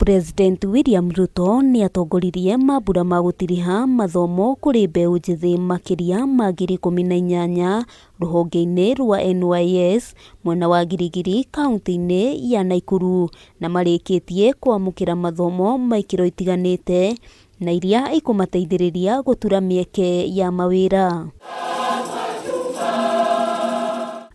President William Ruto nĩatongoririe mambura ma gũtiriha mathomo kũrĩ mbeũ njĩthĩ makĩria ma 18,000 rũhonge-inĩ rwa NYS mwena wa Giligili kauntĩ-inĩ ya Naikuru na marĩkĩtie kwamũkĩra mathomo ma ikĩro itiganĩte na iria ikũmateithĩrĩria gũtura mĩeke ya mawĩra.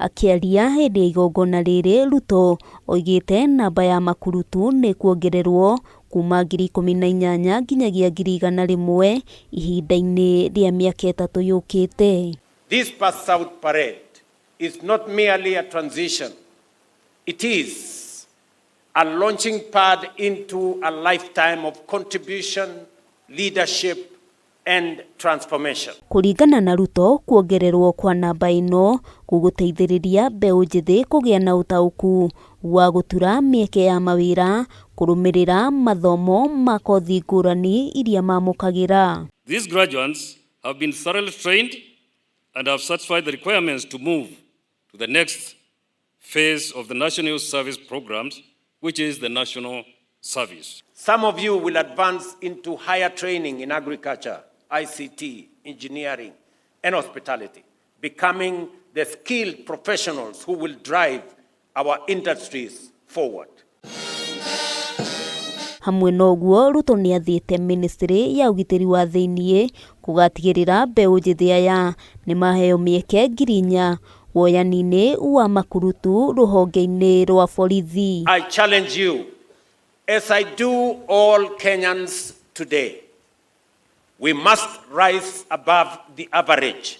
Akĩaria hĩndĩ ya igongona rĩrĩ, Ruto oigĩte namba ya makurutu nĩ ĩkuongererwo kuma 18,000 nginyagia 100,000 ihinda-inĩ rĩa mĩaka 3 yũkĩte. This pass out parade is not merely a transition, it is a launching pad into a lifetime of contribution, leadership and transformation. Kũringana na Ruto, kuongererwo kwa namba ĩno gũgũteithĩrĩria mbeũ njĩthĩ kũgĩa na ũtaũku wa gũtura mĩeke ya mawĩra kũrũmĩrĩra mathomo ma kothi ngũrani iria mamũkagĩra. These graduates have been thoroughly trained and have satisfied the requirements to move to the next phase of the National Youth Service programs, which is the National Service. Some of you will advance into higher training in agriculture, ICT, engineering, and hospitality, becoming the skilled professionals who will drive our industries forward. Hamwe na ũguo, Ruto nĩathĩte ministry ya ũgitĩri wa thĩiniĩ gũgatigĩrĩra mbeũ njĩthĩ aya nĩmaheo mĩeke 4,000 woyani-inĩ wa makurutu rũhonge-inĩ rwa borithi. I challenge you, as I do all Kenyans today, we must rise above the average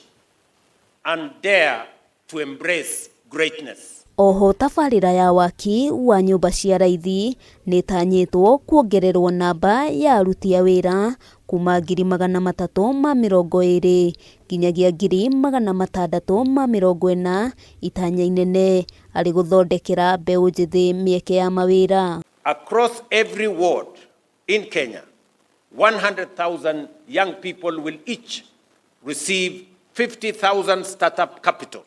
and dare to embrace greatness. Oho tabarĩra ya waki wa nyũmba cia raithi nĩĩtanyĩtwo kuongererwo namba ya aruti a wĩra kuma 320,000 nginyagia 640,000 itanya inene arĩ gũthondekera mbeũ njĩthĩ mĩeke ya mawĩra. Across every ward in Kenya, 100,000 young people will each receive 50,000 startup capital.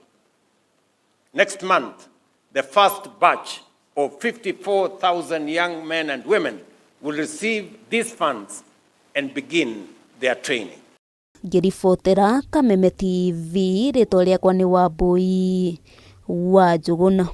Next month, the first batch of 54,000 young men and women will receive these funds and begin their training. Ngĩribotera Kameme TV, rĩtwa rĩakwa nĩ Wambui wa Njũgũna.